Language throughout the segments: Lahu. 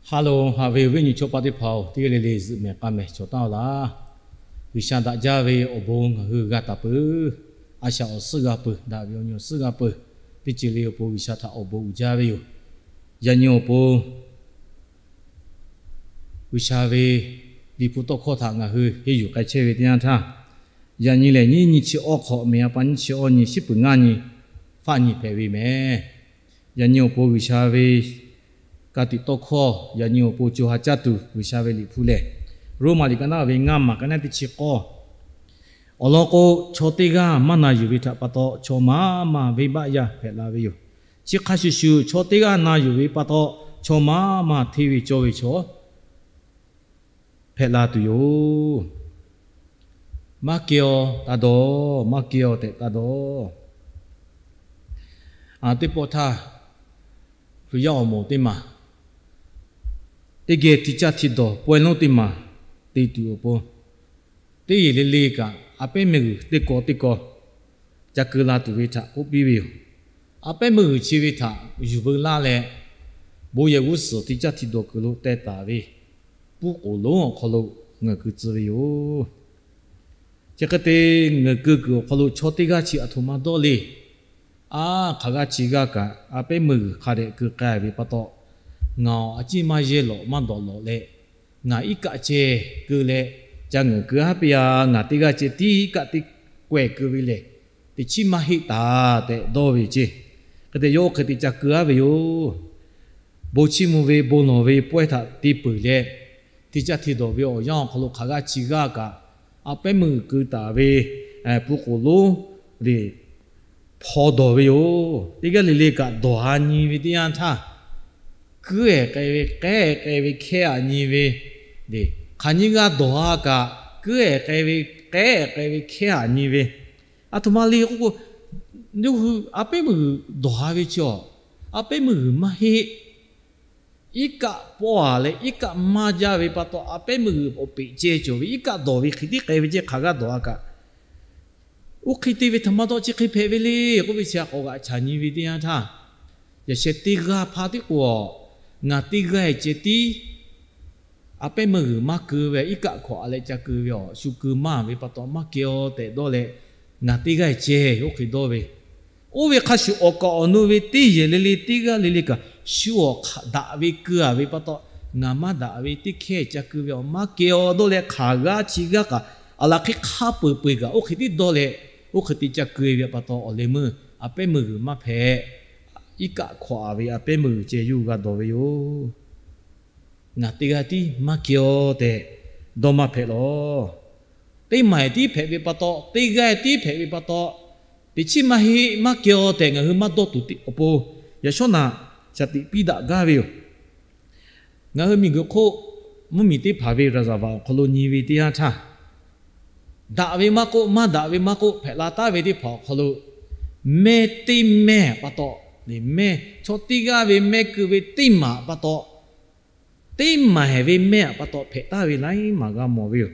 Ha loˬ, haꞈ ve awˬ viˉ awˬ nyi chaw paˆ teˇ hpaˍ-oˬ, teˇ g'aˇ le le zuhꞈ mehˍ k'a mehˍ cawˬ taˍ-oˬ laˇ. G'uiˬsha daꞈ jaˇ ve awˬ bon ngaˬ hui g'a taˍ peuˬ. A shaꞈ awˬ suhˉ g'a peuˬ, daꞈ ve awˬ nyi awˬ suhˉ g'a peuˬ. Teˇ ceuˬ le awˬ pon G'uiˬsha htaꞈ awˬ bon uiˍ jaˇ ve yoˬ. Yaꞈ nyi awˬ pon G'uiˬsha ve Liꞈ hpu tawˇ hkawˇ htaꞈ ngaˬ hui henˇ yuˬ k'ai chehˇ ve teˇ yanˇ htaˇ, yaꞈ nyi lehˬ nyiˇ nyi chi awˇ hk'awꞈ mehˍ a pa nyiˇ chi awˇ nyi shiˉ peuˬ ngaˇ nyi faˆ nyi hpehꞈ ve mehˍ. Yaꞈ nyi awˬ pon G'uiˬsha ve ka tiꞈ tawˇ hkawˇ, yaꞈ nyi awˬ pon co ha caˇ tuˬ G'uiˬsha ve Liꞈ hpu lehˬ, Roˉmaꞈ liꞈ ka naˉ ve ngaˇ maˬ ka naˉ teˇ chi k'awˇ awˬ lawn k'o, chaw teˇ g'aˇ maˇ na yuˬ ve htaꞈ pa taw chaw maˇ maˇ venˇbaˆ yaˇ hpehꞈ la ve yoˬ. Chi hk'a shuˍ shuˍ, chaw teˇ g'aˇ na yuˬ ve pa taw chaw maˇ maˇ hteˇ ve cawˇ ve chaw hpehꞈ la tuˬ yoˬ. Maˇ keh-aw taˇ dawˬ, maˇ keh-aw tehꞈ taˇ dawˬ. Teˇ pawˆ htaˇ, Hkriꞈ yaˇ awˬ moˍ teˇ maˬ teˇ geh hti caˇ hti dawˬ pawehˇ lonˉ teˇ maˬ te tuˬ awˬ pon, teˇ yehˬ le le kaꞈ a pehˉ meuˇ g'uiˬ teˇ kaw teˇ kaw ca keu la tuˬ ve htaꞈ k'oˆ piˇ ve yoˬ. A pehˉ meuˇ g'uiˬ chi ve htaꞈ yuˬ veu laˇ leh, bon yehˬ g'uˇ suhˍ hti caˇ hti dawˬ kuiˬ lo teh taˍ ve pun k'oˍ lonˉ awˬ hk'aw lo ngaˬ keu tcuh ve yoˬ. Chi hk'e te ngaˬ keu kuiˬ awˬ hk'aw lo chaw teˇ g'aˇ chi aˬ htoꞈ ma dawˇ le. A, hk'aˬ g'aˇ chi g'aˇ kaꞈ a pehˉ meuˇ g'uiˬ hk'a dehꞈ keu k'ai ve pa taw, ngaˬ awˬ a ciˉ maˇ yehˇ lawꞈ maˇ dawꞈ lawꞈ leh, ngaˬ iˉ kaˆ ceh keu leh, ca ngaˬ keu haˉ piˇ a, ngaˬ teˇ g'aˇ ceh tiˉ iˉ kaˆ teˇ kawehˬ keu ve lehˬ, teꞈ chiˉ maˇ heˆ taˍ tehꞈ dawˇ ve ceˇ. Hk'e te yawˇ oˇ hk'e te ca keu aˉ ve yoˬ. Bon chiˇ mvuh ve bon lawˬ ve pawehˇ htaꞈ te peuˬ leh, hti caˇ hti dawˬ ve awˬ yanˇ awˬ hk'aw lo hk'aˬ g'aˇ chi g'aˇ kaꞈ a pehˉ meuˇ g'uiˬ keu taˍ ve pun k'oˍ lonˉ le hpaw dawˬ ve yoˬ. Teˇ g'aˇ le le kaꞈ dawˬ ha nyi ve teˇ yanˇ htaˇ, kuiˉ-ehˍ k'ai ve k'ehˉ-ehˍ k'ai ve hkehˉ-a nyi ve le. Hk'aˬ nyi g'a dawˬ ha kaꞈ, kuiˉ-ehˍ k'ai ve k'ehˉ-ehˍ k'ai ve hkehˉ-a nyi ve, aˬ htoꞈ ma le k'oˆ k'o, yawˇ hui a pehˉ meuˇ g'uiˬ dawˬ ha ve chi a, a pehˉ meuˇ g'uiˬ maˇ heˆ. Iˉ kaˆ pawˆ-a leh iˉ kaˆ maˇ jaˇ ve pa taw, a pehˉ meuˇ g'uiˬ awˬ peꞈ ceh cawˬ ve iˉ kaˆ dawˬ ve hk'e tiˉ k'ai ve ceh hk'aˬ g'aˇ dawˬ ha kaꞈ, oˇ hk'e te ve htaꞈ ma taw chi hk'e hpehꞈ ve le k'oˆ ve chi a k'awꞈ g'aꞈ chaˬ nyi ve teˇ yanˇ htaˇ, yaꞈ sheh teˇ g'aˇ hpaˇ tiˉ k'o, ngaˬ teˇ g'aˇ ceh tiˉ a pehˉ meuˇ g'uiˬ maˇ keu ve, iˉ kaˆ hkawꞈ-a leh ca keu ve awˬ shu keu maˇ ve pa taw maˇ keh-aw tehꞈ dawˇ leh, ngaˬ teˇ g'aˇ ceh oˇ hk'e dawˇ ve, oˇ ve hk'a shuˍ awˬ kaˍ awˬ nu ve teˇ yehˬ le le teˇ g'aˇ le le kaꞈ, shu awˬ hk'aꞈ daꞈ ve keu-a ve pa taw, ngaˬ maˇ daꞈ ve teˇ hkehˇ ca keu ve awˬ maˇ keh-aw dawˇ leh hk'aˬ g'aˇ chi g'aˇ kaꞈ, aˬ laˬ hk'e hk'a peu-eˬ peu-eˬ kaꞈ oˇ hk'e tiˉ dawˇ leh, oˇ hk'e te ca keu ve pa taw awˬ leh meuˇ a pehˉ meuˇ g'uiˬ maˇ hpehꞈ. Iˉ kaˆ hkawꞈ-a ve a pehˉ meuˇ g'uiˬ ceh yawˇ hui g'a dawˬ ve yoˬ. Ngaˬ teˇ g'aˇ tiˉ maˇ keh-aw tehꞈ dawˇ maˇ hpehꞈ lawˬ. Teˇ maˬ-ehˍ tiˉ hpehꞈ ve pa taw, teˇ g'aˇ tiˉ hpehꞈ ve pa taw, teꞈ chiˉ maˇ heˆ, maˇ keh-aw tehꞈ ngaˬ hui maˇ dawˇ tuˬ teꞈ awˬ pon, yaꞈ shawˉ naꞈ shaˍ tiꞈ piˇ daꞈ gaˇ ve yoˬ. Ngaˬ hui miˬguiˬ hk'oˆ mvuhˇmiˬ teˇ hpaˍ ve รัฐสภา awˬ hk'aw lo nyi ve teˇ yanˇ htaˇ, daꞈ ve maˇ k'oˆ, maˇ daꞈ ve maˇ k'oˆ, hpehꞈ la taˉ ve teˇ hpaˍ awˬ hk'aw lo, mehˇ teˇ mehˇ pa taw, mehˇ chaw teˇ g'aˇ ve mehˇ keu ve teˇ maˬ pa taw, teˇ maˬ-ehˍ ve mehˇ-a pa taw hpehꞈ taˍ ve laiˉ maˬ g'a mawˬ ve yoˬ.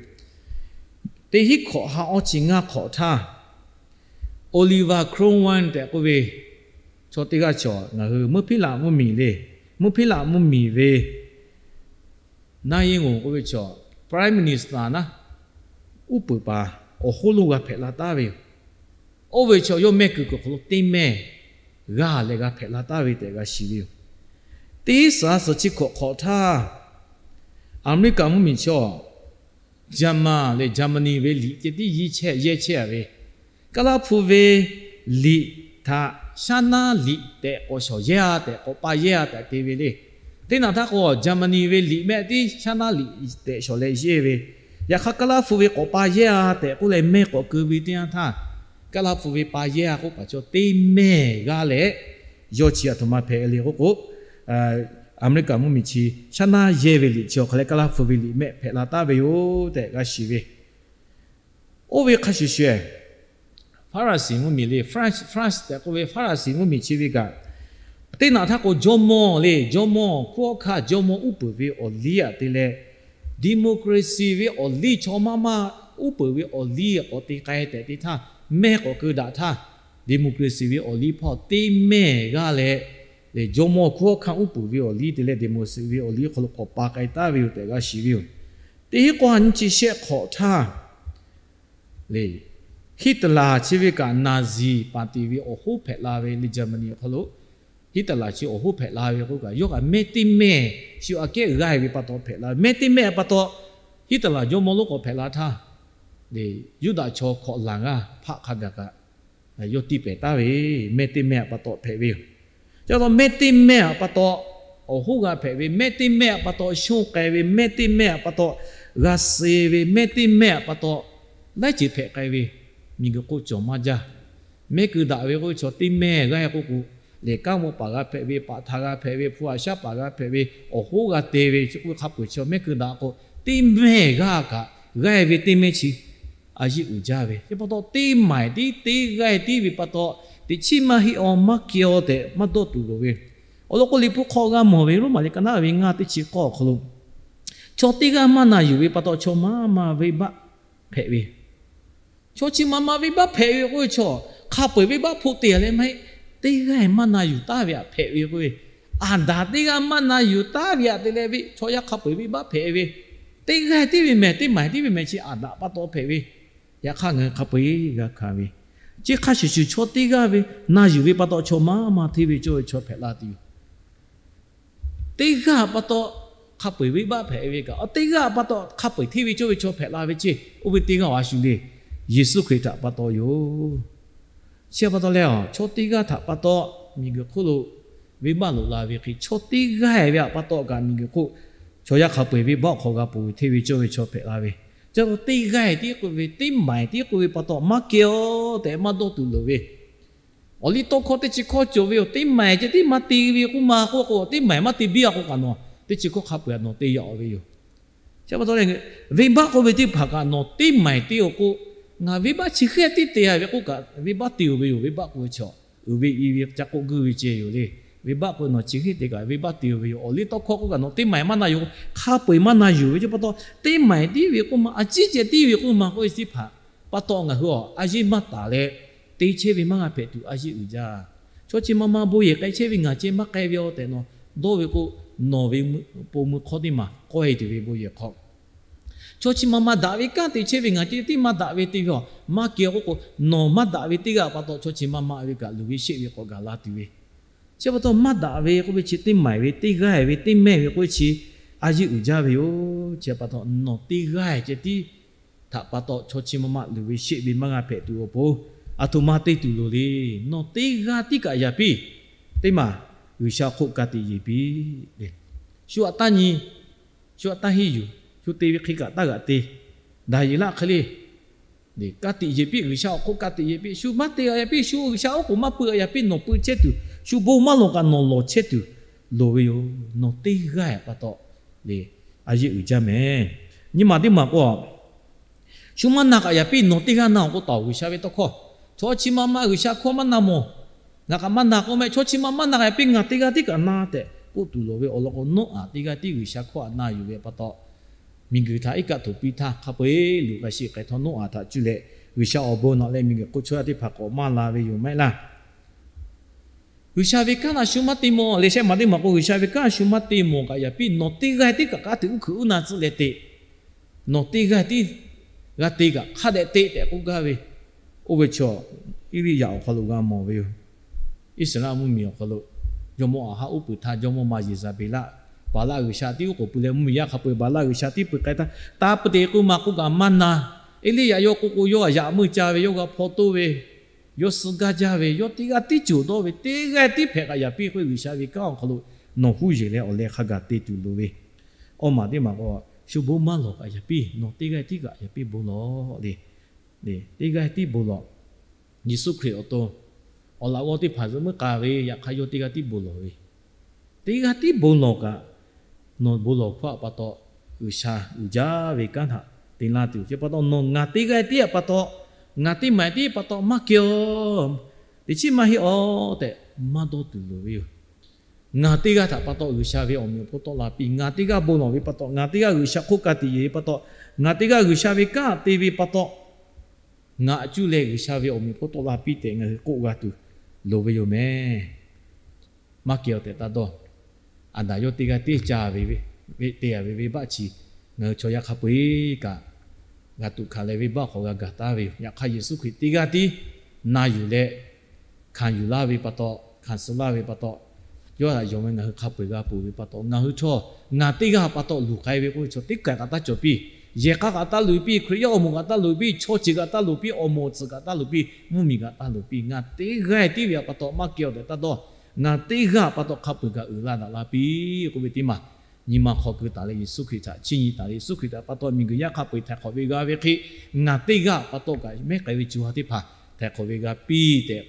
Teˇ hinˉ hkawꞈ ha awˇ chi ngaˇ hk'awꞈ htaˇ, Oliver Cromwell tehꞈ k'oˆ ve chaw teˇ g'aˇ chaw, ngaˬ hui meuˇ hpiˉ laꞈ mvuhˇmiˬ le, meuˇ hpiˉ laꞈ mvuhˇmiˬ ve naˇ yeˇ ngoˬ k'oˆ ve chaw, Prime Minister naˉ, uˉ peunˍ paˍ awˬ hoˉ lo g'a hpehꞈ la taˉ ve yoˬ. Oˇ ve chaw yawˇ mehˇ kuiˬ kuiˬ hk'aw lo teˇ mehˇ g'a leh g'a hpehꞈ la taˉ ve tehꞈ g'a shiˍ ve yoˬ. Teˇ suhˍ suhˍ chi hkawꞈ hk'awꞈ htaˇ, Aˍmeˍriˆkaꞈ mvuhˇmiˬ chaw, Jaˍmaˍ leh Jaˍmaˍniˆ ve liꞈ ceh tiˉ yehˇ chehˇ, yehˇ chehˇ-a ve, Kaˉlaˇhpu ve liꞈ htaꞈ shaˉ naˉ liꞈ tehꞈ k'awꞈ shawˍ yehˇ-a tehꞈ, k'awꞈ pa yehˇ-a tehꞈ te ve le. Teˇ naꞈ htaˇ k'o, Jaˍmaˍniˆ ve liꞈ mehˆ tiˉ shaˉ naˉ liꞈ tehꞈ shawˍ leh yehˇ ve, yaꞈ hk'aˇ Kaˉlaˇhpu ve k'awꞈ pa yehˇ-a tehꞈ k'oˆ leh mehˇ k'awꞈ keu ve teˇ yanˇ htaˇ, Kaˉlaˇhpu ve pa yehˇ-a k'oˆ paˍ chaw teˇ mehˇ g'aˇ leh, yawˇ chi aˬ htoꞈ ma hpehꞈ le k'oˆ k'o, Aˍmeˍriˆkaꞈ mvuhˇmiˬ chi shaˉ naˉ yehˇ ve liꞈ chi awˬ hk'aˬ leh Kaˉlaˇhpu ve liꞈ mehˆ hpehꞈ la taˉ ve yoˬ tehꞈ g'a shiˍ ve. Oˇ ve hk'a shuˍ shuˍ, Faˉraˍsiˍ mvuhˇmiˬ le, France, France tehꞈ k'oˆ ve Faˉraˍsiˍ mvuhˇmiˬ chi ve kaꞈ, teˇ naꞈ htaˇ k'o jawˇmawˇ le, jawˇmawˇ hkunˉ hawˉ hkanˇ jawˇmawˇ uˉ peunˍ ve awˬ liˇ aꞈ te leh, democracy ve awˬ liˇ chaw maˇ maˇ uˉ peunˍ ve awˬ liˇ k'awꞈ te k'ai tehꞈ te htaˇ, mehˇ k'awꞈ keu daꞈ htaˇ, democracy ve awˬ liˇ hpawˇ teˇ mehˇ g'aˇ leh jawˇmawˇ hkunˉ hawˉ hkanˇ uˉ peunˍ ve awˬ liˇ te leh deˍmoˍ suhˍ ve awˬ liˇ hk'aw lo k'awꞈ pa k'ai taˍ ve yoˬ tehꞈ g'a shiˍ ve yoˬ. Teˇ hinˉ k'awˇ ha nyiˇ chi shehˆ hk'awꞈ htaˇ, Hitler chi ve kaꞈ Nazi party ve awˬ hoˉ hpehꞈ la ve leh Germany awˬ hk'aw lo Hitler chi awˬ hoˉ hpehꞈ la ve k'oˆ kaꞈ, yawˇ kaꞈ mehˇ teˇ mehˇ shu aꞈ kehˉ g'aˇ ve pa taw hpehꞈ la ve, mehˇ teˇ mehˇ pa taw Hitler jawˇmawˇ lonˉ k'awꞈ hpehꞈ la htaˇ, Yuˇdaꞈ chaw hkawꞈ laˬ g'aˇ hpaˆ hk'a gaˬ kaꞈ yawˇ tiˇ pehˍ taˍ ve, mehˇ teˇ mehˇ pa taw hpehꞈ ve yoˬ. Chi pa taw mehˇ teˇ mehˇ pa taw awˬ hoˉ g'a hpehꞈ ve, mehˇ teˇ mehˇ pa taw shonˇ k'ai ve, mehˇ teˇ mehˇ pa taw g'a suh ve, mehˇ teˇ mehˇ pa taw laiˉ ceuˬ hpehꞈ k'ai ve, miˬguiˬ hk'oˆ cawˬ maˇ jaˇ. Mehˆ keu daꞈ ve k'oˆ ve chaw teˇ mehˇ g'aˇ k'oˆ k'o, lehˬ kanˉ mvuh paˍ g'a hpehꞈ ve, paˍ htaꞈ g'a hpehꞈ ve, hpu haꞈ shaˉ paˍ g'a hpehꞈ ve, awˬ hoˉ g'a te ve, chi k'oˆ hk'a peu-eˬ chaw mehˆ keu daꞈ k'o, teˇ mehˇ g'aˇ kaꞈ g'aˇ ve teˇ mehˇ chi a yeˇ uiˍ jaˇ ve. Chi pa taw teˇ maiˍ tiˉ teˇ g'aˇ tiˉ ve pa taw, teꞈ chiˉ maˇ heˆ awˬ maˇ keh awˬ tehꞈ maˇ dawˇ tuˬ loˍ ve. Awˬ lawn k'o, Liꞈ hpu hk'aw g'a mawˬ ve Roˉmaꞈ liꞈ ka naˉ ve ngaˇ teˇ chi k'awˇ awˬ hk'aw lo, chaw teˇ g'aˇ maˇ na yuˬ ve pa taw chaw maˇ maˇ venˇbaˆ hpehꞈ ve. Chaw chi maˇ maˇ venˇbaˆ hpehꞈ ve k'oˆ ve chaw, hk'a peu-eˬ venˇbaˆ hpoˆ te-a leh maˇ heˆ. Teˇ g'aˇ maˇ na yuˬ taˍ ve htaꞈ hpehꞈ ve k'oˆ ve, Aˍdanˍ teˇ g'aˇ maˇ na yuˬ taˍ ve htaꞈ te leh ve chaw yaˇ hk'a peu-eˬ venˇbaˆ hpehꞈ ve. Teˇ g'aˇ tiˉ ve mehˍ, teˇ maiˍ tiˉ ve mehˍ chi Aˍdanˍ pa taw hpehꞈ ve. Yaꞈ hk'aˇ ngaˬ hui hk'a peu-eˬ g'a hkanˍ ve, chi hk'a shuˍ shuˍ chaw teˇ g'aˇ ve na yuˬ ve pa taw chaw maˇ maˇ hteˇ ve cawˇ ve chaw hpehꞈ la tuˬ yoˬ. Teˇ g'aˇ pa taw hk'a peu-eˬ venˇbaˆ hpehꞈ ve kaꞈ, teˇ g'aˇ pa taw hk'a peu-eˬ hteˇ ve cawˇ ve chaw hpehꞈ la ve ceˇ. Oˇ ve teˇ g'aˇ awˬ a shu le, Yeˍsuˆ Hkriꞈ htaꞈ pa taw yoˬ. Chi pa taw leh, chaw teˇ g'aˇ htaꞈ pa taw miˬguiˬ hk'oˆ lo venˇbaˆ loꞈ la ve hk'e, chaw teˇ g'aˇ ve htaꞈ pa taw kaꞈ miˬguiˬ hk'oˆ chaw yaˇ hk'a peu-eˬ venˇbaˆ awˬ hk'aw g'a ponˬ ve hteˇ ve cawˇ ve chaw hpehꞈ la ve. Chi pa taw teˇ g'aˇ tiˉ k'oˆ ve, teˇ maiˍ tiˉ k'oˆ ve pa taw maˇ keh awˬ tehꞈ maˇ dawˇ tuˬ loˍ ve. Awˬ liˇ tawˇ hkawˇ teˇ chi hkawˇ cawˬ ve yoˬ. Teˇ maiˍ ceh tiˉ maˇ te ve k'oˆ ma k'oˆ k'o, teˇ maiˍ maˇ te biˇ-a k'o kaꞈ nawˬ teˇ chi hkawˇ hk'a peu-eˬ nawˬ te yaꞈ-aw ve yoˬ. Chi pa taw leh, venˇbaˆ k'oˆ ve teˇ hpaˍ kaꞈ nawˬ teˇ maiˍ te-a k'o, ngaˬ venˇbaˆ chi hk'e tiˉ te-a ve k'oˆ kaꞈ, venˇbaˆ te-o ve yoˬ. Venˇbaˆ k'oˆ ve chaw uiˍ ve i ve ca k'oˆ guˇ ve ceh yoˬ le. Venˇbaˆ k'oˆ ve nawˬ chi hk'e te kaꞈ venˇbaˆ te-o ve yoˬ. Awˬ liˇ tawˇ hkawˇ k'oˆ kaꞈ nawˬ teˇ maiˍ maˇ na yuˬ, hk'a peu-eˬ maˇ na yuˬ ve. Chi pa taw teˇ maiˍ tiˉ ve k'oˆ ma, a ciˉ ceh tiˉ ve k'oˆ ma k'oˆ ve teˇ hpaˍ pa taw ngaˬ hui-a a yeˇ maˇ taˍ leh, te chehˇ ve maˇ g'a hpehꞈ tuˬ a yeˇ uiˍ jaˇ. Chaw chi ma ma bon yehˬ k'ai chehˇ ve ngaˬ ceh maˇ k'ai ve-o tehꞈ nawˬ dawˇ ve k'o, nawˬ ve pon mui hk'awˇ teˇ maˬ k'awehˇ tuˬ ve bon yehˬ hk'aw, chaw chi ma ma daꞈ ve kanˉ te chehˇ ve ngaˬ ceh tiˉ maˇ daꞈ ve te ve-a, maˇ keh-a k'oˆ k'o, nawˬ maˇ daꞈ ve teˇ g'aˇ pa taw chaw chi ma ma ve kaꞈ luˬ ve sheˆ ve k'awꞈ gaˬ la tuˬ ve. Chi pa taw maˇ daꞈ ve k'oˆ ve chi teˇ maiˍ ve, teˇ g'aˇ ve, teˇ mehˇ ve k'oˆ ve chi a yeˇ uiˍ jaˇ ve yoˬ. Chi pa taw nawˬ teˇ g'aˇ ceh tiˉ htaꞈ pa taw chaw chi ma ma luˬ ve sheˆ ve maˇ g'a hpehꞈ tuˬ awˬ pon, aˬ htoꞈ ma te tuˬ loˍ le. Nawˬ teˇ g'aˇ tiˉ kaꞈ yaꞈ piˇ teˇ maˬ G'uiˬsha hk'oˆ ka tiꞈ yeˬ piˇ. Shu aꞈ taˇ nyi, shu aꞈ taˇ henˇ yuˬ, shu te ve hk'e kaꞈ taˇ g'aꞈ te. Daˍyeˍlaˆ hk'e le, ka tiꞈ yeˬ piˇ, G'uiˬsha awˬ hk'oˆ ka tiꞈ yeˬ piˇ. Shu maˇ te-a yaꞈ piˇ, shu G'uiˬsha oˉ k'oˍ maˇ pui-a yaꞈ piˇ, nawˬ pui chehˇ tuˬ, shu bon maˇ lawˬ kaꞈ nawˬ lawˬ chehˇ tuˬ loˍ ve yoˬ. Nawˬ teˇ g'aˇ pa taw le, a yeˇ uiˍ jaˇ mehˍ. Nyi maˬ teˇ maˬ k'o, shu maˇ na kaꞈ yaꞈ piˇ nawˬ teˇ g'aˇ na-oˬ k'o taˍ-oˬ G'uiˬsha ve tawˇ hkawˇ. Chaw chi ma ma G'uiˬsha hkawˇ maˇ na mawˬ, ngaˬ kaꞈ maˇ na k'oˆ mehˍ. Chaw chi ma maˇ na kaꞈ yaꞈ piˇ ngaˬ teˇ g'aˇ tiˉ kaꞈ na tehꞈ k'oˆ tuˬ loˍ ve awˬ lawn k'o, Noˉaꞈ teˇ g'aˇ tiˉ G'uiˬsha hkawˇ htaꞈ na yuˬ ve pa taw, miˬguiˬ htaꞈ iˉ kaˆ htoꞈ piˇ htaˇ hk'a peu-eˬ luˬ g'a sheˆ k'ai htawˇ Noˉaꞈ htaꞈ cuˇ leh G'uiˬsha awˬ bon naꞈ leh miˬguiˬ hk'oˆ chaw yaˇ teˇ hpaˍ k'awꞈ maˇ la ve yoˬ maˇ heˆ laˇ. G'uiˬsha ve kanˉ na shu maˇ te mawˬ leh shehˆ maˬ teˇ maˬ k'o, G'uiˬsha ve kanˉ shu maˇ te mawˬ kaꞈ yaꞈ piˇ nawˬ teˇ g'aˇ tiˉ kaꞈ k'aˉ tuˬ uˉ hkuiꞈ uˉ na tcuhˆ leh te, nawˬ teˇ g'aˇ tiˉ g'a te kaꞈ hk'a dehꞈ te tehꞈ k'oˆ gaˇ ve. Oˇ ve chaw Eˇliˇyaꞈ awˬ hk'aw lo g'a mawˬ ve yoˬ. Iˉsaˍreˍlaˆ mvuhˇmiˬ awˬ hk'aw lo jawˇmawˇ Aˍhaˆ uˉ peunˍ htaˇ, jawˇmawˇ ma Yeˍzaˍbeˍlaˆ, Baˍlaˆ g'uiˬsha tiˉ uˉ k'oˍ pui leh mvuhˇmiˬ yaˇ hk'a peu-eˬ Baˍlaˆ g'uiˬsha tiˉ pui k'ai htaˇ, taˇ pu te k'oˆ ma k'oˆ kaꞈ maˇ na. Eˇliˇyaꞈ yawˇ k'oˆ k'o, yawˇ htaꞈ yaꞈ meuˇ ca ve, yawˇ g'a hpaw toˇ ve, yawˇ suh gaˇ jaˇ ve, yawˇ teˇ g'aˇ tiˉ cawˬ dawˇ ve, teˇ g'aˇ tiˉ hpehꞈ kaꞈ yaꞈ piˇ k'oˆ ve, G'uiˬsha ve kanˉ awˬ hk'aw lo nawˬ huˉ yeˬ leh awˬ leh hk'a gaˬ te tuˬ loˍ ve. Awˇ maˬ teˇ maˬ k'o, shu bon maˇ lawˬ kaꞈ yaꞈ piˇ nawˬ teˇ g'aˇ tiˉ kaꞈ yaꞈ piˇ bon lawˬ le. Teˇ g'aˇ tiˉ bon lawˬ. Yeˍsuˆ Hkriꞈ awˬ to awˬ laꞈ g'awˇ teˇ hpaˍ zuhꞈ meuˇ k'a ve, yaꞈ hk'aˇ yawˇ teˇ g'aˇ tiˉ bon lawˬ ve. Teˇ g'aˇ tiˉ bon lawˬ kaꞈ, nawˬ bon lawˬ hkawˇ htaꞈ pa taw G'uiˬsha uiˍ jaˇ ve kanˉ htaꞈ te laˇ tuˬ. Chi pa taw nawˬ ngaˬ teˇ g'aˇ tiˉ htaꞈ pa taw, ngaˬ teˇ maˬ tiˉ pa taw maˇ keh-a, teꞈ chiˉ maˇ heˆ-a tehꞈ maˇ dawˇ tuˬ loˍ ve yoˬ. Ngaˬ teˇ g'aˇ htaꞈ pa taw G'uiˬsha ve awˬ meꞈ awˬ hponˇ tawˆ la piˇ. Ngaˬ teˇ g'aˇ bon lawˬ ve pa taw, ngaˬ teˇ g'aˇ G'uiˬsha hk'oˆ ka tiꞈ yeˬ ve pa taw, ngaˬ teˇ g'aˇ G'uiˬsha ve kanˉ te ve pa taw, ngaˬ cuˇ leh G'uiˬsha ve awˬ meꞈ awˬ hponˇ tawˆ la piˇ tehꞈ ngaˬ hui k'oˆ g'a tuˬ loˍ ve yoˬ mehˍ. maˇ kehˬ-oˬ tehꞈ taˇ dawˇ. Aˍdanˍ yawˇ teˇ g'aˇ tiˉ ca ve, te-a ve venˇbaˆ chi, ngaˬ hui chaw yaˇ hk'a peu-eˬ kaꞈ g'a tuꞈ hkanˍ leh venˇbaˆ hk'aw g'a gaˬ taˉ ve yoˬ. Yaꞈ hk'aˇ Yeˍsuˆ Hkriꞈ teˇ g'aˇ tiˉ na yuˬ leh hkanˍ yuˬ laˇ ve pa taw, hkanˍ suh laˇ ve pa taw, yawˇ htaꞈ yonˍ ve ngaˬ hui hk'a peu-eˬ g'a ponˬ ve pa taw, ngaˬ hui htawˇ ngaˬ teˇ g'aˇ pa taw luˬ k'ai ve k'oˆ ve chaw teˇ kaˬ kaꞈ taˇ cawˬ piˇ. Yehˬ k'a kaꞈ taˇ luˬ piˇ, Hkriꞈ yaˇ awˬ moˍ kaꞈ taˇ luˬ piˇ, chaw ceuˬ kaꞈ taˇ luˬ piˇ, awˬ moˍ awˬ tcuhˍ kaꞈ taˇ luˬ piˇ, mvuhˇmiˬ kaꞈ taˇ luˬ piˇ. Ngaˬ teˇ g'aˇ tiˉ ve pa taw maˇ kehˬ-oˬ tehꞈ taˇ dawˇ. Ngaˬ teˇ g'aˇ pa taw hk'a peu-eˬ kaꞈ uiˍ la daꞈ la piˇ k'oˆ ve teˇ maˬ, nyi ma hk'aw keu taˍ leh Yeˍsuˆ Hkriꞈ htaꞈ chiˇ nyi taˍ leh, Yeˍsuˆ Hkriꞈ htaꞈ pa taw miˬguiˬ yaˇ hk'a peu-eˬ htaiˍ hk'awꞈ ve g'a ve hk'e, ngaˬ teˇ g'aˇ pa taw kaꞈ mehˉ k'ai ve co ha teˇ hpaˍ htaiˍ hk'awꞈ ve g'a piˇ tehꞈ,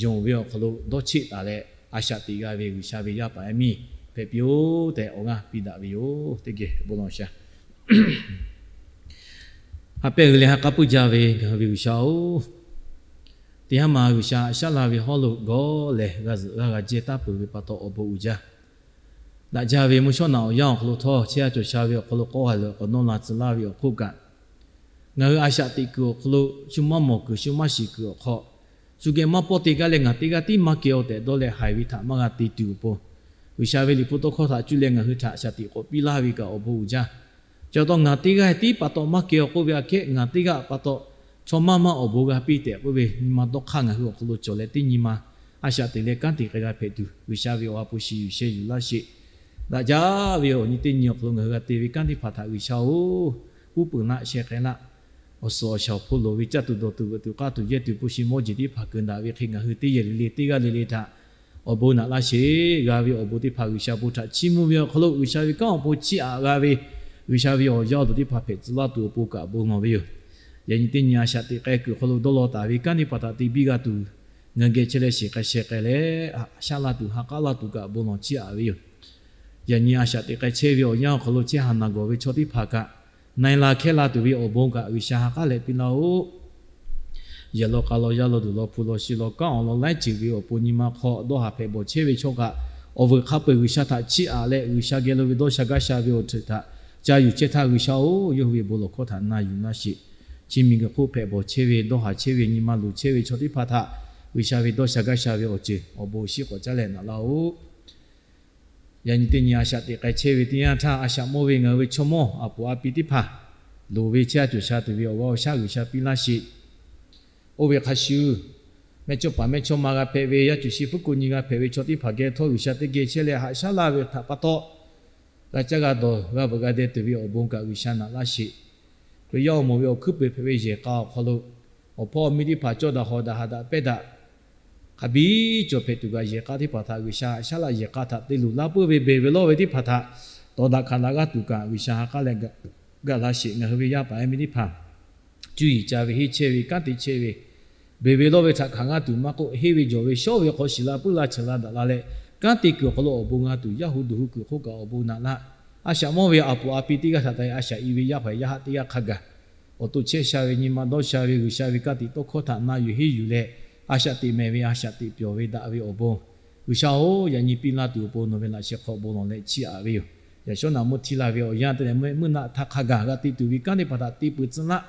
yonˍ ve awˬ hk'aw lo dawˇ cheˆ taˍ leh, a shaꞈ teꞈ g'a ve G'uiˬsha ve yaˇ paˍ yaˇ miˇ hpehꞈ piˇ-oˆ tehꞈ awˬ g'aˇ piˇ daꞈ ve yoˬ. Teˇ geh bon lawˬ sha. Ha pehˇ g'uiˬ leh ha k'aˉ puiˉ jaˇ ve ngaˬ hui ve G'uiˬsha-oˬ, teˇ haˉ ma G'uiˬsha haꞈ shaˉ laˇ ve hawˉ lo gawˇ lehˬ g'a zuhꞈ g'aˇ g'a jehˇ taˇ peuˬ ve pa taw awˬ bon uiˍ jaˇ. Daꞈ jaˇ ve mvuhˇ shawˉ naꞈ awˬ yanˇ awˬ hk'aw lo htawˇ, chehˇ a cawˬ sha ve awˬ hk'aw lo k'awˇ ha lehˬ awˬ k'awꞈ nawˇ la tcuh laˇ ve awˬ hk'oˆ kaꞈ, ngaˬ hui a shaꞈ teꞈ kuiˬ awˬ hk'aw lo shu maˇ mawˬ kuiˬ shu maˇ shiˍ kuiˬ awˬ hk'aw, shu geh maˇ pawˇ te gaˇ leh ngaˬ teˇ g'aˇ tiˉ maˇ kehˬ-oˬ tehꞈ dawˇ leh haiˬ ve htaꞈ maˇ g'a te tuˬ awˬ pon, G'uiˬsha ve liꞈ hpu tawˇ hkawˇ htaꞈ cuˇ leh ngaˬ hui htaꞈ shaꞈ teꞈ k'awꞈ piˇ laˇ ve kaꞈ awˬ bon uiˍ jaˇ. Chi pa taw ngaˬ teˇ g'aˇ tiˉ pa taw maˇ kehˬ-oˬ k'oˆ ve aꞈ kehˉ, ngaˬ teˇ g'aˇ pa taw chaw maˇ maˇ awˬ bon g'a piˇ tehꞈ k'oˆ ve nyi ma dawˇ hk'aˇ ngaˬ hui awˬ hk'aw lo cawˬ leh teˇ nyi ma a shaꞈ teꞈ leh kanˉ te k'ai g'a hpehꞈ tuˬ, G'uiˬsha ve awˬ ha hpu shiˍ yuˬ sheh yuˬ laˇ sheˍ. Daꞈ jaˇ ve awˬ nyi teˇ nyi awˬ hk'aw lo ngaˬ hui g'a te ve kanˉ teˇ hpaˍ htaꞈ G'uiˬsha-oˬ, uˉ peunˍ laˆ sheh k'ai laˆ. Awˬ suhˍ awˬ shaˍ awˬ hpon loˍ ve caˇ tuˬ dawˬ tuˬ veuꞈ tuˬ k'aˇ tuˬ yehˇ tuˬ hpu shi mawˇ jeˬ teˇ hpaˍ keunˍ daꞈ ve hk'e ngaˬ hui teˇ yehˬ le le teˇ g'aˇ le le htaꞈ awˬ bon naꞈ laˇ sheˍ. G'a ve awˬ bon teˇ hpaˍ G'uiˬsha bon htaꞈ chiˇ mvuh ve awˬ hk'aw lo G'uiˬsha ve kanˉ awˬ pon chiˇ aꞈ g'a ve, G'uiˬsha ve awˬ yaˇ awˬ duˬ teˇ hpaˍ hpehꞈ tcuh laˇ tuˬ awˬ pon kaꞈ bon lawˬ ve yoˬ. Yaꞈ nyi teˇ nyi a shaꞈ teꞈ k'ai kuiˬ hk'aw lo dawˇ law taˍ ve kanˉ teˇ hpaˍ htaꞈ te biˇ g'a tuˬ, ngaˬ geh chehˇ leh shiˍ k'ai sheh k'ai leh, haꞈ shaˉ laˇ tuˬ ha k'aˉ laˇ tuˬ kaꞈ bon lawˬ chiˇ aꞈ ve yoˬ. Yaꞈ nyi a shaꞈ teꞈ k'ai chehˇ ve awˬ yanˇ awˬ hk'aw lo chehˇ ha naˬ gawˬ ve chaw teˇ hpaˍ kaꞈ, na e la hkehˇ la tuˬ ve awˬ bon kaꞈ G'uiˬsha ha k'aˉ leh piˇ laˇ-oˆ. Yehˬ law k'a law yaˇ law duˬ law hpu law shi law kanˉ awˬ lawn laiˉ ceuˬ ve awˬ pon nyi ma hk'aw dawˇ haˍ hpehꞈ bawˬ chehˇ ve chaw kaꞈ, awˬ vuiˬ hk'a peu-eˬ G'uiˬsha htaꞈ chiˇ aꞈ leh G'uiˬsha geh lo ve dawˇ sha gaˇ sha ve awˬ ceuˬ htaꞈ ca yuˬ chehˇ htaˇ, G'uiˬsha-oˬ, yawˇ hui ve bon lawˬ hkawˇ htaꞈ na yuˬ laˇ sheˍ. Chi miˬguiˬ hk'oˆ hpehꞈ bawˬ chehˇ ve, dawˇ haˍ chehˇ ve, nyi ma luˬ chehˇ ve chaw teˇ hpaˍ htaꞈ G'uiˬsha ve dawˇ sha gaˇ sha ve awˬ ceuˬ awˬ bon shiˉ k'awꞈ caˉ leh naꞈ laˇ-oˆ. Yaꞈ nyi teˇ nyi a shaꞈ teꞈ k'ai chehˇ ve teˇ yanˇ htaˇ, a shaꞈ mawˇ ve ngaˬ hui ve chaw mawˇ a puˍ a pi teˇ hpaˍ loˍ ve chehˇ a cawˬ sha tuˬ ve awˬ g'aˇ awˬ shaˉ G'uiˬsha piˇ laˇ sheˍ. Oˇ ve hk'a shuˍ, mehˇchawˇpaˍ mehˇchawˇma g'a hpehꞈ ve, yaˇ cuˬ shi fuˉ ko nyi g'a hpehꞈ ve chaw teˇ hpaˍ geh htawˇ G'uiˬsha teˇ geh chehˇ leh haꞈ shaˉ laˇ ve htaꞈ pa taw, g'a caˇ g'a dawˬ g'a veuꞈ g'a deh tuˬ ve awˬ bon kaꞈ G'uiˬsha naꞈ laˇ sheˍ. Hkriꞈ yaˇ awˬ moˍ ve awˬ hkuiˉ peuˬ hpehꞈ ve yehˬ k'a awˬ hk'aw lo, awˬ hpawˇ awˬ miˇ teˇ hpaˍ cawˇ daꞈ hawˍ daꞈ haꞈ daꞈ pehnˇ daꞈ, hk'a biˇ cawˬ hpehꞈ tuˬ kaꞈ yehˬ k'a teˇ hpaˍ htaꞈ G'uiˬsha haꞈ shaˉ laˇ, yehˬ k'a htaꞈ te luˬ laˇ puiˉ ve beˬ ve lawˇ ve teˇ hpaˍ htaꞈ tawˍ daꞈ hkanˍ daꞈ g'aˇ tuˬ kaꞈ G'uiˬsha ha k'aˉ leh gaˬ laˇ sheˍ. Ngaˬ hui ve yaˇ paˍ yaˇ miˇ teˇ hpaˍ cuˇ yiˍ ca ve, henˇ chehˇ ve, kanˉ te chehˇ ve, beˬ ve lawˇ ve htaꞈ hkanˍ g'aˇ tuˬ maˇ k'oˆ, henˇ ve jawˬ ve shawˉ ve hk'aw shiˍ la puiˉ la cheuˬ la daꞈ la leh, kanˉ te kuiˬ awˬ hk'aw lo awˬ bon g'a tuˬ, yaˇ hu duˬ hu kuiˬ hk'oˆ kaꞈ awˬ bon naꞈ laˇ. A shaꞈ mawˇ ve a puˍ a pi teˇ g'aˇ htaꞈ ta e a shaꞈ i ve yaˇ hpaˍ yaˇ haˆ teˇ g'aˇ hk'a gaˬ, awˬ to chehˇ sha ve nyi ma dawˇ sha ve G'uiˬsha ve ka tiꞈ tawˇ hkawˇ htaꞈ na yuˬ henˇ yuˬ leh, a shaꞈ teꞈ mehˍ ve a shaꞈ teꞈ pyawˬ ve daꞈ ve awˬ bon, G'uiˬsha-oˬ, yaꞈ nyi piˇ laˇ tuˬ awˬ pon nawˬ ve laꞈ sheh hk'aw bon lawˬ leh chiˇ aꞈ ve yoˬ. Yaꞈ shawˉ naꞈ mvuhˇ htiˇ la ve awˬ yanˇ te leh mvuhˇ naˆ htaˇ hk'a gaˬ g'a te tuˬ ve kanˉ teˇ hpaˍ htaꞈ te peuˬ tcuh laˇ.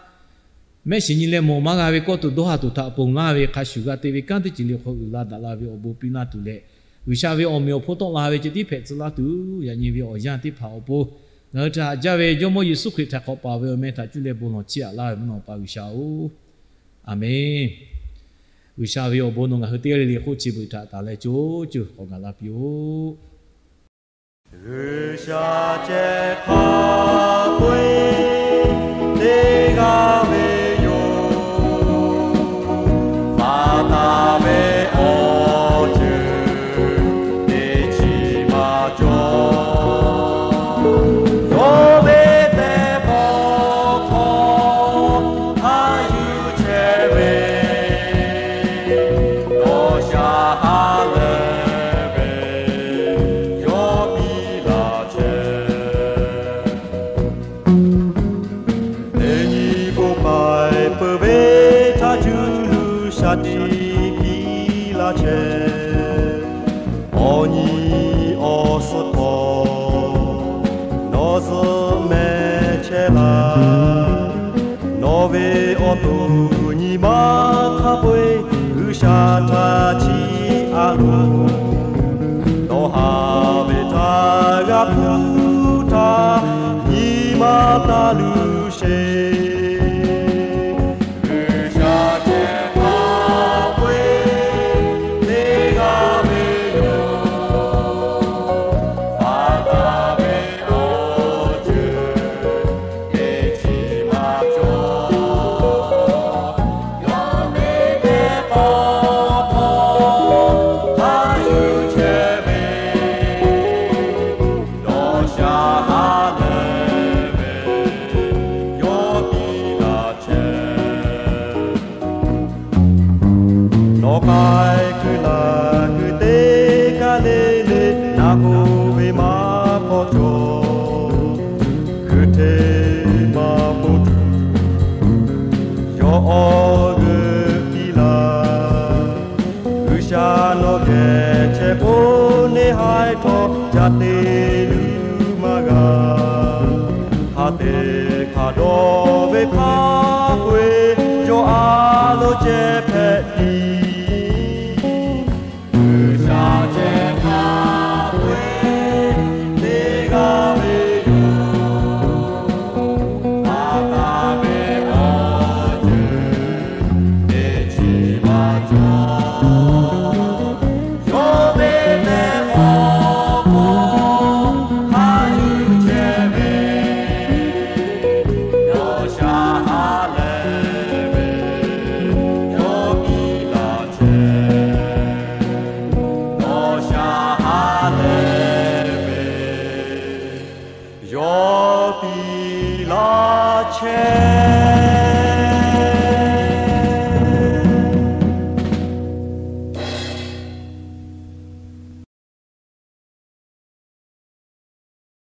Mehˆ shiˍ nyi leh mawˬ maˇ g'a ve kawˇ tuˬ dawˇ haˍ tuˬ htaꞈ ponˬ laˇ ve hk'a shuˍ g'a te ve kanˉ teˇ ceuˬ le hk'aw uiˍ la daꞈ la ve awˬ bon piˇ laˇ tuˬ leh, G'uiˬsha ve awˬ meꞈ awˬ hponˇ tawˆ la ve ceh tiˉ hpehꞈ tcuh laˇ tuˬ, yaꞈ nyi ve awˬ yanˇ teˇ hpaˍ awˬ pon ngaˬ hui htaꞈ haꞈ jaˇ ve Jawˇmawˇ Yeˍsuˆ Hkriꞈ htaꞈ hk'awꞈ paˍ ve awˬ meh htaꞈ cuˇ leh bon lawˬ chiˇ aꞈ laˇ ve mvuhˇ naw pa G'uiˬsha-oˬ, Aˍmenˇ. G'uiˬsha ve awˬ bon nawˬ ngaˬ hui teˇ g'aˇ le le hk'oˆ chi beuꞈ htaꞈ taˍ leh co co k'awꞈ gaˬ la piˇ-oˆ. G'uiˬsha ceh hk'a peu-eˬ teˇ g'aˇ ve yoˬ. Paˍ taˍ ve awˬ ceuˬ teˇ chi maˇ cawˬ. Yawˇ ve teˇ pawˆ hk'aw hk'a yuˬ chehˇ ve, dawˇ sha ha lehˬ ve, yawˇ piˇ laˇ chehˇ. Teˇ nyi bon k'ai peuˬ ve htaˇ, cuˇ luˬ shaˍ tiꞈ piˇ laˇ chehˇ. Awˬ nyi awˬ suhˍ hk'aw nawˬ zuhꞈ mehˍ chehˇ laˇ. Nawˬ ve awˬ to nyi ma hk'a peu-eˬ G'uiˬsha htaꞈ chiˇ aꞈ loˬ. sheˍ. G'uiˬsha ceh hk'a peu-eˬ teˇ g'aˇ ve yoˬ. Aˬ htaˇ ve awˬ ceuˬ teˇ chi maˇ cawˬ. Yawˇ ve teˇ pawˆ hk'a yuˬ chehˇ ve, dawˇ sha ha lehˬ ve, yawˇ piˇ laˇ chehˇ. Nawˬ k'ai kuiˬ naˬ kuiˬ teˇ kaˇ le le, naˬ k'oˆ ve maˇ hpawˇ cawˬ. Hkui hteˇ maˇ k'oˆ tuˬ, yawˇ awˬ g'euˆ piˇ laˇ. G'uiˬsha nawˬ geh chehˇ k'o, neˇ haiˬ htawˇ ca te luˬ maˇ g'a. Hk'a te hk'a dawˇ ve hk'a peu-eˬ, yawˇ a loˍ ceh hpehꞈ tiˍ. G'uiˬsha ceh hk'a peu-eˬ teˇ g'aˇ ve yoˬ. Aˬ htaˇ ve awˬ ceuˬ teˇ chi maˇ cawˬ. Yawˇ ve teˇ pawˆ hk'a yuˬ chehˇ ve, dawˇ sha ha lehˬ ve, yawˇ piˇ laˇ chehˇ. Dawˇ sha ha lehˬ ve, yawˇ piˇ laˇ chehˇ.